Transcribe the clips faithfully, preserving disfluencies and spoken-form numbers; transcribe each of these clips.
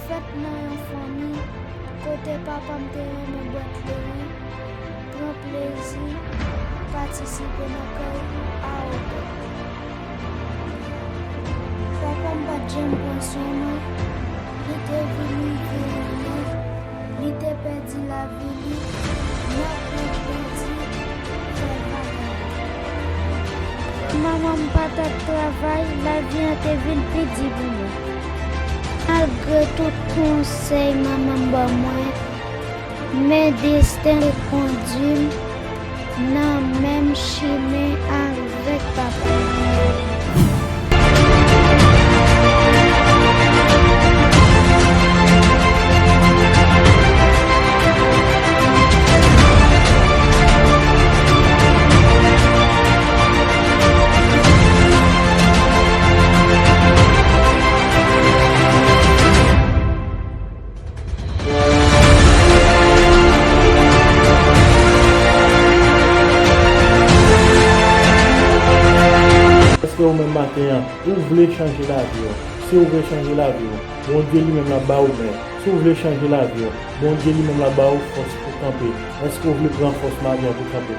Fèt nan yon fanmi kote papa m te renmen bwè kleren, pran plezi, patisipe nan kay awogan. Papa m pa t janm pran swen mwen, li te vin rive yon lè, li te pèdi lavi li nan pran plezi, fè vagabon. Manman m pa t ap travay, lavi an te vin pi di pou mwen. Malgre tout konsèy manman m ban mwen, men desten te kondui m nan menm chimen avèk papa m. Èske ou menm maten an, ou vle chanje lavi w? Si ou vle chanje lavi w, Bondye li menm l ap ba ou men. Si w vle chanje lavi w, Bondye li menm l ap ba ou fòs pou kanpe. Èske w vle pran fòs maten an pou kanpe?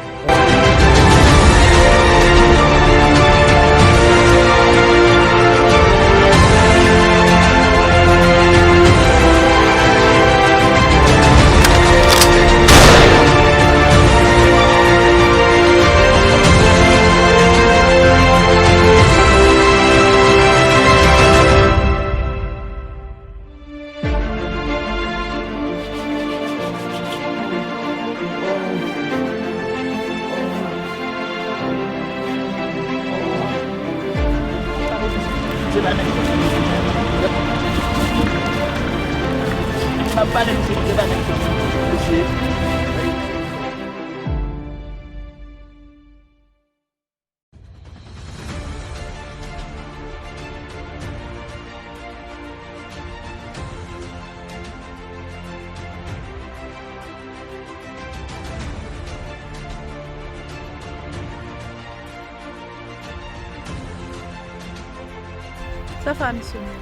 Sa fè a misyon yo?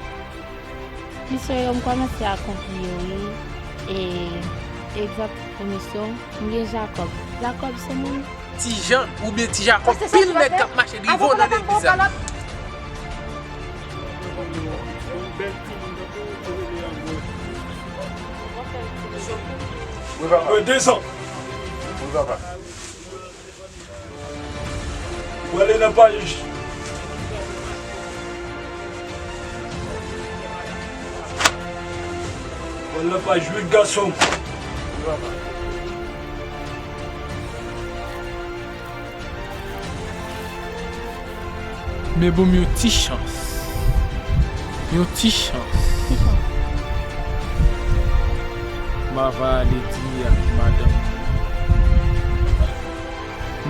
Misyon yo, m kòmanse akonpli yo, wi. E, egzanp pou misyon, m gen Jakòb. Jakòb se moun. Ti Jan oubyen Ti Jakòb, pil nèg k ap mache drive w nan legliz la. Wi, papa. Wi, desann. Wi, papa. Ou ale nan paj. Ou ale nan paj uit, gason. Men ban m yon ti chans. Yon ti chans. Ki chans? M ava ale di ak madanm.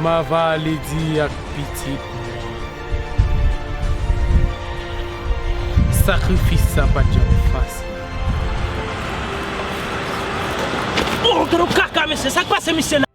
M ava ale di ak pitit mwen. Sakrifis sa pa t janm fasil. Oh, gade yon kaka, mesye. Sa k pase, misye?